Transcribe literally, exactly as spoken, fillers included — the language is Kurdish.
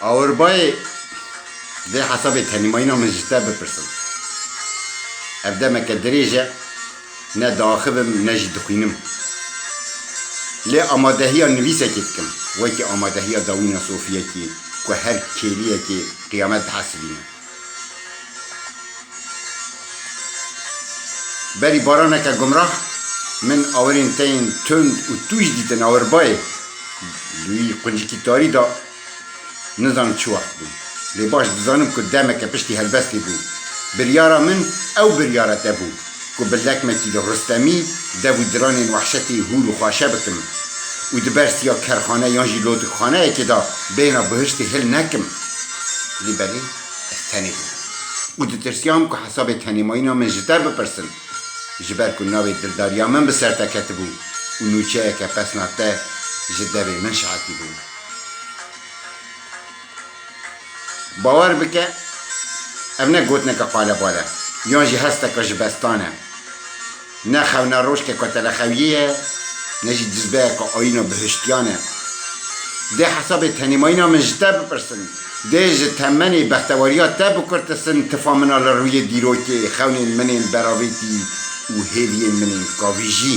Awirbayê dê hesabê tenîmayîna min ji te bipirsim. Ev demeke dirêj e, ne diaxivim ne jî dixwînim. Lê amadehiya nivîsekê dikim, wekî amadehiya dawîna sofiyekî ku her kêliyekê qiyamet dihesibîne. Berî baraneke gumrah min awirên te yên tund û tûj dîtin awirbayê. Li wî quncikî tarî de nizanim çi wext bû. Lê baş dizanim ku demeke piştî helbestê bû. Biryara min ew biryara te bû ku bi lekmekî li Rustemî dev û diranên wehşetê hûr û xaşe bikim û di ber siya kerxane yan jî lotixxaneyekê de bêhna bihiştê hil nekim. Lê belê ez tenê bûm û ditirsiyam ku hesabê tenêmayîna min ji te bipirsin, ji ber ku navê dildariya min bi ser te ketibû û nûçeyeke pesna te ji devê min şihetî bû. Bawer bike, ev ne gotineke qalebal e, yan jî hesteke ji bestan e. Ne xewna rojke ku te li xewiye ye, ne jî cizbeyeke ayîna bihiştiyan e. Dê hesabê tenîmayîna min ji te bipirsin. Dê ji temenê bextewariya te bikurtisin tifa min a li rûyê dîrokê, xewnên min ên beravêtî û hêviyên min ên kavîjî.